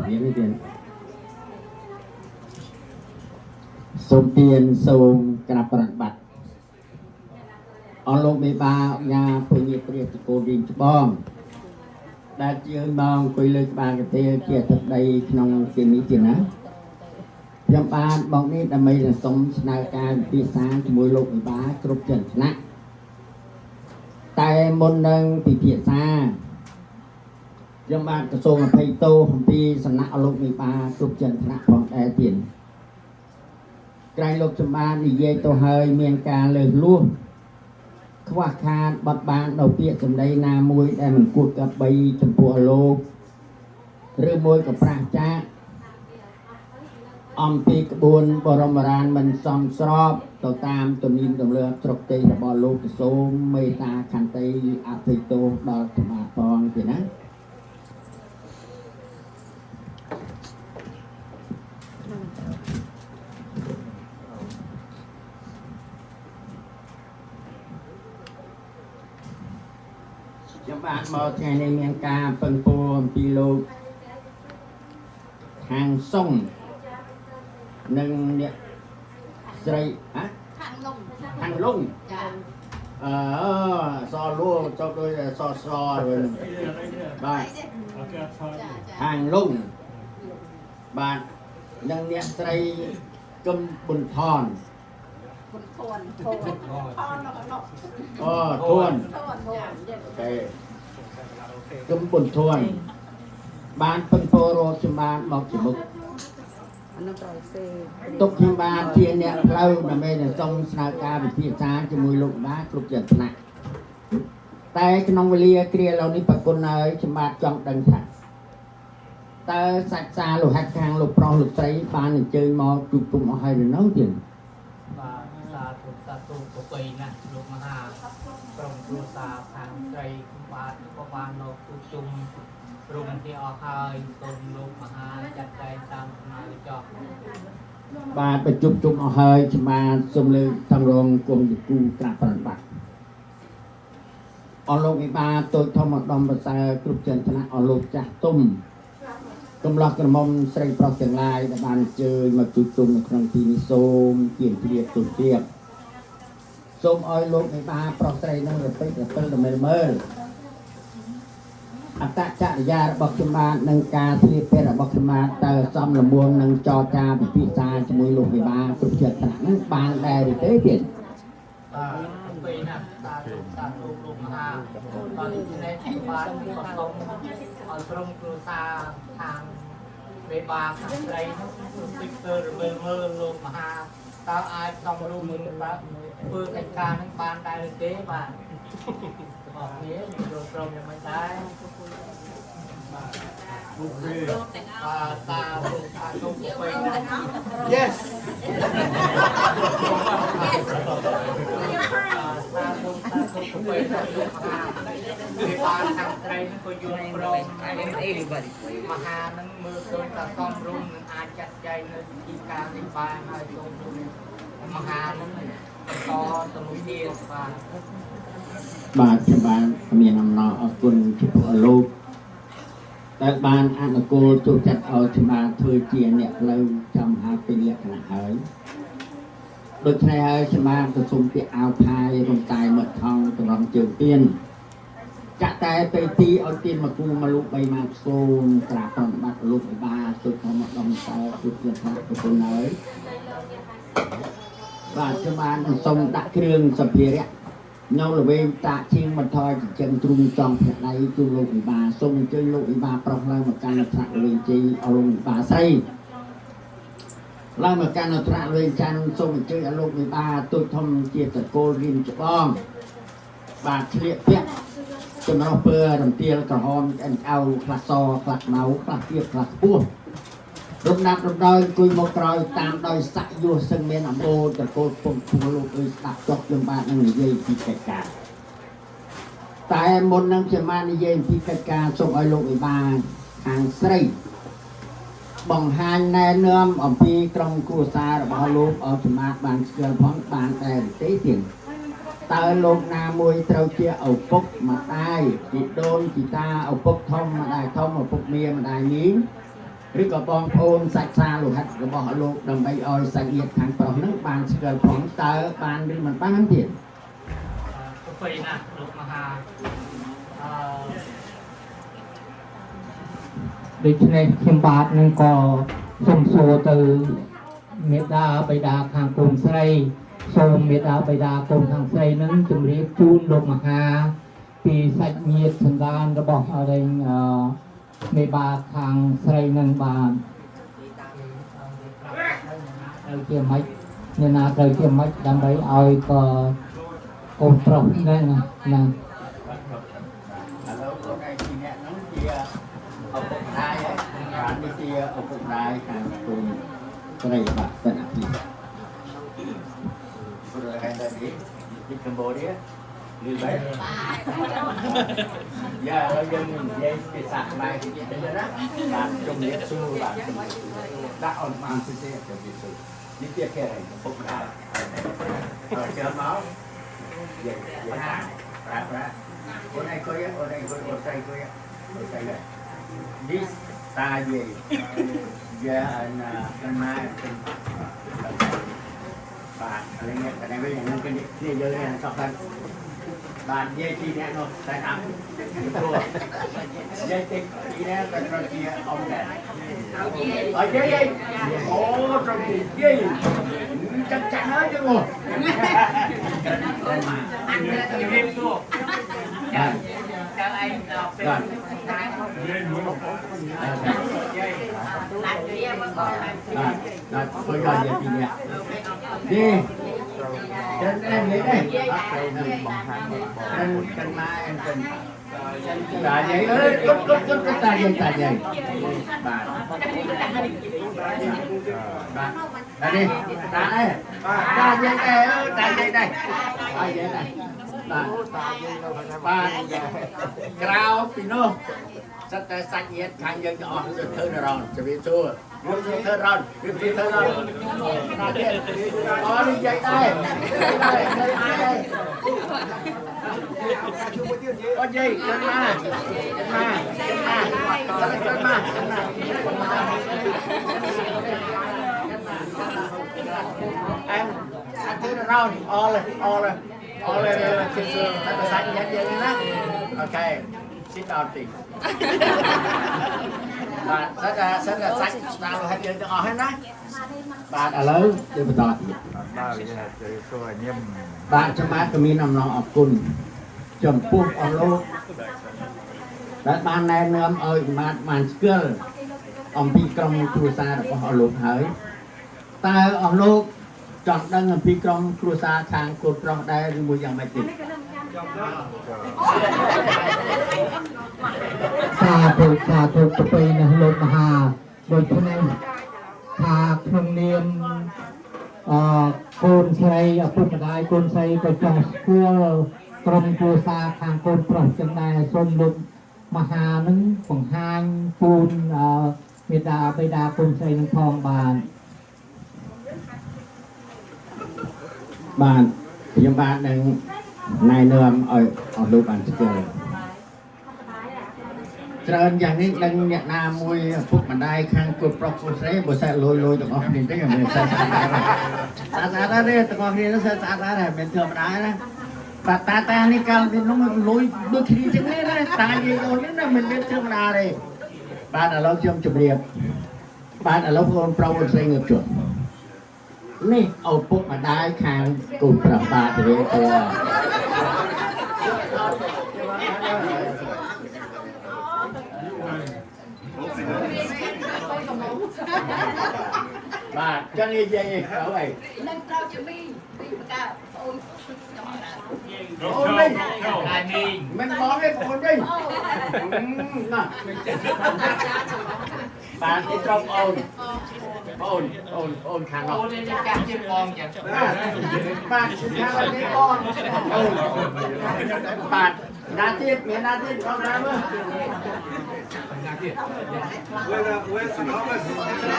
រៀននេះទៀតសូមទានសូមក្រាបប្រណិប័តអស់លោកមេបាអញ្ញាពញាព្រះតកូលរៀងច្បងដែលជើញមកអង្គុយលើក្បាលកន្ទេលជាអធិបតីក្នុងទីនេះទៀតណាខ្ញុំបានមកនេះដើម្បីសន្សំស្នើការពិភាក្សាជាមួយលោកមេបាគ្រប់ជាន់ថ្នាក់តែមុននឹងពិភាក្សាខ្ញុំបាទក្រសួងអភ័យទោសអំពីសំណាក់លោកមេបាគ្រប់ជាន់ថ្នាក់ផងដែរទៀតក្រែងលោកចម្បាននិយាយទៅហើយមានការលើសលួសខ្វះខាតបត់បានដល់ពាក្យសម្ដីណាមួយដែលមិនគួរកបីចំពោះលោកឬមួយក៏ប្រាសចាកអំពីក្បួនបរមរានមិនសមស្របទៅតាមទំនៀមទម្លាប់ស្រុកទេរបស់លោកក៏សូមមេត្តាខន្តីអភ័យទោសដល់សម្មាផងទៀតណា ខ្ញុំបាទមកថ្ងៃនេះមានការពឹងពោអំពីលោកខាងសុងនិងអ្នកស្រីហ៎ ខាងលង ខាងលុង ចា អឺសលួទៅដូចសសវិញបាទ ចាចា ខាងលុងបាទនិងអ្នកស្រីកឹមប៊ុនថន គុណធនធនធននោះនោះ អូធួន ធនចា អូខេកឹមប៊ុនធនបានពឹងពោរកខ្ញុំបានមកជាមុខ អានោះត្រូវសេ ទុកខ្ញុំបានជាអ្នកផ្លូវដើម្បីនឹងសុំស្នើការវិភាសាជាមួយលោកបាទគ្រប់ជាថ្នាក់តែក្នុងវេលាគ្រាឡូវនេះប្រគុណហើយខ្ញុំបាទចង់ដឹងថាតើសាច់សាលោហិតខាងលោកប្រុសលោកស្រីបានអញ្ជើញមកជួបជុំអស់ហើយឬនៅទៀត បាទសាធុសាធុប្រពៃណាស់លោកមហាក្រុមគ្រួសារខាងស្រីបាទក៏បានមកជួបជុំរុំគ្នាអស់ហើយសូមលោកមហាចាត់ចែងតាមដំណើរចោះ បាទប្រជុំជុំអស់ហើយខ្ញុំបាទសូមលើកតងរងគុំគូត្រាស់ប្រណបាត់អស់លោកវិបាលតូចធំឧត្តមប្រសើរគ្រប់ជាន់ថ្នាក់អស់លោកចាស់ទុំ កំឡោះក្រមុំស្រីប្រុសទាំងឡាយដែលបានអញ្ជើញមកជួបជុំនៅក្នុងទីនេះសូមជាជ្រាបទូជ្រាបសូមឲ្យលោកមេបាប្រុសស្រីនឹងរពេចរពិលរមិលមើលអត្តចរិយារបស់ខ្ញុំបាទនិងការស្លៀកពាក់របស់ខ្ញុំបាទតើសមល្មមនឹងចរចាពិភាក្សាជាមួយលោកមេបាគ្រប់ចិត្តថ្នាក់នឹងបានដែរឬទេទៀត បាទប្រពៃណាស់សាធុសាធុលោកមហាតនេះបាទក៏សូមឲ្យក្រុមគ្រួសារខាងមេបាខាងស្រីនោះពិចទៅរវិលមើលលោកមហាតើអាចសំរុំបាទធ្វើកិច្ចការនឹងបានដែរឬទេបាទ របស់គ្នាយើងយល់ព្រមយ៉ាងម៉េចដែរបាទសាធុសាធុប្រពៃណាស់ Yes. សាធុសាធុប្រពៃណាស់លោកមហាគេបានខាងស្រីនឹងក៏យល់ព្រមមហានឹងមើលឃើញថាសំរុំនឹងអាចចាត់ចែងនៅពិធីការនេះបានហើយសូមលោកមហានឹងបន្តទៅមុខទៀតបាទ បាទខ្ញុំបានមានអំណរអរគុណចំពោះលោកដែលបានអនុគូលចូលចិត្តឲ្យខ្ញុំបានធ្វើជាអ្នកផ្លូវចំហាពេញលក្ខណៈហើយដូច្នេះហើយខ្ញុំបានក៏សូមពាក្យអាវផាយរំតាយមកថងតម្រង់ជើងទៀនចាក់តែទៅទីឲ្យទៀនមកគូមកលោកបីមកសូមក្រាបប្រណិប័តលោកវិបាសុខមកដំសើគ្រប់ជាថ្នាក់ប្រគុណហើយបាទខ្ញុំបានសូមដាក់គ្រឿងសម្ភារៈ នៅល្វែងតាក់ជាងបន្ថយចិញ្ចឹមទ្រូងចង់ផ្នែកដៃជូនលោកវិបាសូមអញ្ជើញលោកវិបាប្រុសឡើងមកកាន់ថ្នាក់ល្វែងជ័យអរលោកវិបាស្រីឡើងមកកាន់ថ្នាក់ល្វែងច័ន្ទសូមអញ្ជើញអរលោកវិបាទូចធំជាតកូលរៀមច្បងបាទឆ្លៀកពាក់ចម្រុះពើរំទាលក្រហមឆ្អិនឆ្អៅខ្លះសខ្លះខ្មៅខ្លះទៀបខ្លះខ្ពស់រំដាប់រំដោយអង្គុយមកក្រោយតាមដោយសាក់យោះសឹងមានអំបូរតកូលពងពងលោកអើយស្ដាប់ចុះខ្ញុំបាទនឹងនិយាយពីកិច្ចការ តែមុននឹងខ្ញុំបាននិយាយអំពីកិច្ចការសូមឲ្យលោកវិបាលខាងស្រីបង្ហាញណែនាំអំពីក្រុមគ្រួសាររបស់លោកឲ្យខ្ញុំបាទបានស្គាល់ផងបានដែរឬទេទៀតតើលោកណាមួយត្រូវជាឪពុកម្ដាយជីដូនជីតាឪពុកធំម្ដាយធំឪពុកមាម្ដាយមីង ឬក៏បងប្អូនសាច់សាលោហិតរបស់អស់លោកដើម្បីឲ្យសាច់ញាតិខាងប្រុសហ្នឹងបានស្គាល់ផងតើបានឬមិនបានទៀត ប្រពៃណាស់លោកមហាអឺដូច្នេះខ្ញុំបាទនឹងក៏សូមសួរទៅមេដាបិតាខាងកូនស្រីសូមមេដាបិតាកូនខាងស្រីនឹងជម្រាបជូនលោកមហាពីសាច់ញាតិសន្តានរបស់អរិញអឺមេបាខាងស្រីនឹងបានត្រូវជាម៉េចអ្នកណាត្រូវជាម៉េចដើម្បីឲ្យក៏កូនប្រុសហ្នឹងណាណា ឥឡូវខ្លួនឯងពីអ្នកហ្នឹងជាឪពុកម្ដាយហើយបាននេះជាឪពុកម្ដាយខាងកូនស្រីបាទសិនអភិ Put your hand like this. In Cambodia, little bit. យ៉ាហើយយើងនិយាយភាសាខ្មែរតិចតិចណាបាទជំរាបសួរបាទជំរាបសួរដាក់អនបានតិចទេជំរាបសួរនេះជាគេឯងពុកម្ដាយហើយចាំមកយាយយាយប្រាប្រាអូនឯងគួយអូនឯងគួយអូនស្រីគួយអូនស្រី This តាយាយយាអានណាเป็นបាទอะไรเงี้ยแต่ในเรื่องอย่างนั้นก็นี่เยอะเลยนะชอบกัน បាទនិយាយពីអ្នកនោះតែអាប់និយាយតិចពីអ្នកក៏ត្រូវជាអ៊ំដែរអត់និយាយអូត្រូវនិយាយចាក់ចាក់ហើយចឹងអូ ជំរាបសួរ ចា ចាឯងដល់ពេល បាទ ឡានវាមក បាទបាទធ្វើយកនិយាយពីអ្នកនេះចឹងដែរនិយាយដែរ បង្ហាញ ចឹងចឹងមកអញ្ចឹងតាយាយអើយគុតគុតគុតតាយាយតាយាយបាទបាទតានេះតានេះតាយាយដែរអើតាយាយដែរតាយាយដែរបាទបាទក្រៅពីនោះសិតតែសាច់ញាតិខាងយើងទាំងអស់ទៅធ្វើនរងជំរាបសួររួមធ្វើរនរៀបធ្វើរនណាទៀតអូនិយាយដែរដែរដែរ អូយាយចឹងមកចឹងមកចឹងមកចឹងមកចឹងមកអែមអត់ធ្វើរោអលអលអលគឺតែភាសាញ៉ាំយើងណាអូខេ sit down តិចបាទសិតតែសិតតែសាច់ស្ដារឲ្យយើងទាំងអស់ហ្នឹងណាបាទឥឡូវយើងបន្តទៀត បាទវាទៅសួរញឹម បាទខ្ញុំបាទក៏មានអំណរអគុណចំពោះអស់លោកដែលបានណែនាំឲ្យបាទបានស្គាល់អំពីក្រុមគ្រួសាររបស់អស់លោកហើយតើអស់លោកចង់ដឹងអំពីក្រុមគ្រួសារខាងកូនប្រុសដែរឬមួយយ៉ាងម៉េចទេ សាធុសាធុប្រពៃណាស់លោកមហាដូច្នេះថាក្នុងនាមអកូនស្រីឪពុកម្ដាយកូនស្រីក៏ចង់ស្គាល់ក្រុមគ្រួសារខាងកូនប្រុសចឹងដែរសូមលោកមហានឹងបង្ហាញពូនអមេដាបិតាកូនស្រីនឹងផងបាទ បាទខ្ញុំបាទនឹងណែនាំឲ្យអស់លោកបានស្គាល់ច្រើនយ៉ាងនេះដឹងអ្នកណាមួយឪពុកម្ដាយខាងកូនប្រុសកូនស្រីបើសែលយលយទាំងអស់គ្នាទេមិនសែស្អាតដែរស្អាតស្អាតដែរទេទាំងអស់គ្នាសែស្អាតដែរមិនធម្មតាណាបាទតាតានេះកាលពីនោះលុយដូចគ្នាជាងនេះណាតាយាយអូននេះណាមិនមានធម្មតាទេបាទឥឡូវខ្ញុំជម្រាបបាទឥឡូវបងប្រុសអូនស្រីងើបជួបនេះឪពុកម្ដាយខាងកូនប្រុសបាទទេទេបាទចឹងនិយាយទៅអី នឹងត្រូវជាមីមីបកាបងខ្ញុំណា អូនវិញមិនបងទេបងអូនវិញណាបាទទីត្រង់អូនអូនអូនអូនខាងនោះ អូននេះចាស់ជាងបងចឹង បាទខាងនេះអូនអូនបាទណាទៀតមានណាទៀតបងណាមើល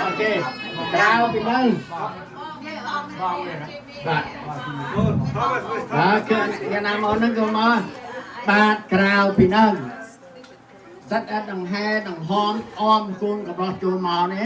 អូខេក្រៅពីហ្នឹងបាទបាទគឺយ៉ាងណាមកហ្នឹងក៏មកបាទក្រៅពីហ្នឹង សិតតែដង្ហែដង្ហមអមគូនកំរោះចូលមកនេះ។